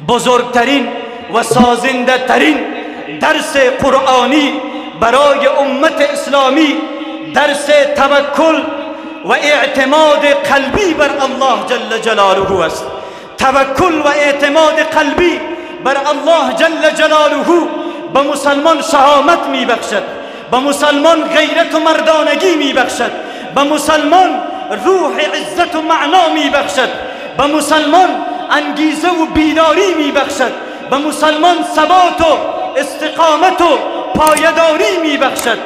بزرگترین و سازنده ترین درس قرآنی برای امت اسلامی درس توکل و اعتماد قلبی بر الله جل جلاله است. توکل و اعتماد قلبی بر الله جل جلاله به مسلمان شهامت میبخشد، به مسلمان غیرت و مردانگی میبخشد، به مسلمان روح عزت و معنا میبخشد، به مسلمان انگیزه و بیداری میبخشد، به مسلمان ثبات و استقامت و پایداری میبخشد.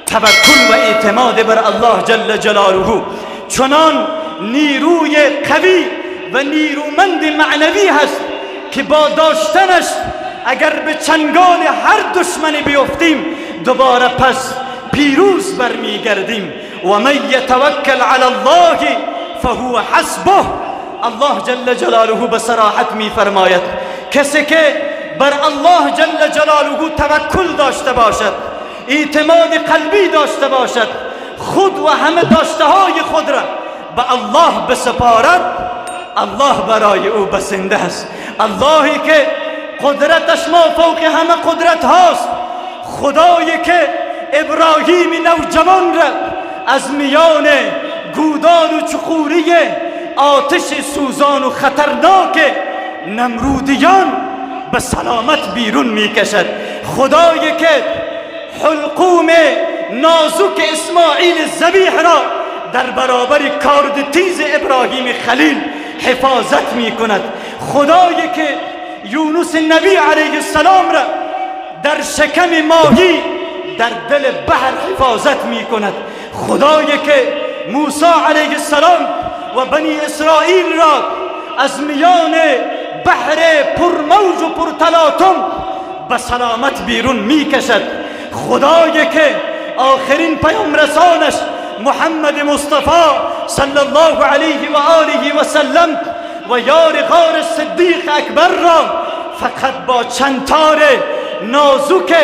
توکل و اعتماد بر الله جل جلاله چنان نیروی قوی و نیرومند معنوی هست که با داشتنش اگر به چنگال هر دشمنی بیفتیم دوباره پس پیروز برمیگردیم. و من یتوکل علی الله فهو حسبه. الله جل جلاله به صراحت میفرماید کسی که بر الله جل جلاله توکل داشته باشد، اعتماد قلبی داشته باشد، خود و همه داشته های خود را به الله بسپارد، الله برای او بسنده است. اللهی که قدرتش ما فوق همه قدرت هاست، خدایی که ابراهیم نوجوان را از میان گودال و چخوری آتش سوزان و خطرناک نمرودیان به سلامت بیرون میکشد، خدایی که حلقوم نازک اسماعیل ذبیح را در برابر کارد تیز ابراهیم خلیل حفاظت میکند، خدایی که یونس نبی علیه السلام را در شکم ماهی در دل بحر حفاظت میکند، خدایی که موسی علیه السلام و بنی اسرائیل را از میان بحر پرموج و پرتلاطم به سلامت بیرون میکشد، خدایی که آخرین پیام رسانش محمد مصطفی صلی الله علیه و آله و سلم و یار غار صدیق اکبر را فقط با چند تار نازک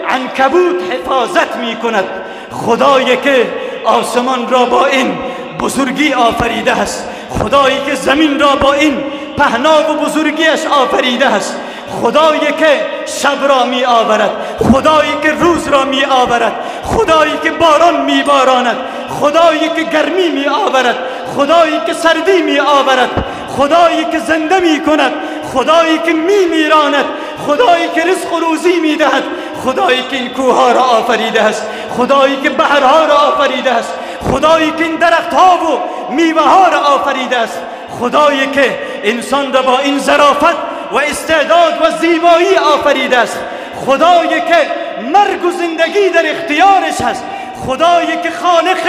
عنکبوت حفاظت می کند، خدایی که آسمان را با این بزرگی آفریده است، خدایی که زمین را با این پهنا و بزرگیش آفریده است، خدایی که شب را می آورد، خدایی که روز را می آورد، خدایی که باران می باراند، خدایی که گرمی می آورد، خدایی که سردی می آورد، خدایی که زنده می کند، خدایی که می میراند، خدایی که رزق و روزی می دهد، خدایی که این کوه را آفریده است، خدایی که بحرها را آفریده است، خدایی که این درختها و میوه ها را آفریده است، خدایی که انسان را با این ظرافت و استعداد و زیبایی آفریده است، خدایی که مرگ و زندگی در اختیارش هست، خدایی که خالق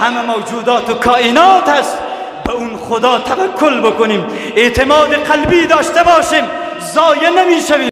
همه موجودات و کائنات هست. به اون خدا توکل بکنیم، اعتماد قلبی داشته باشیم، ضایع نمیشویم.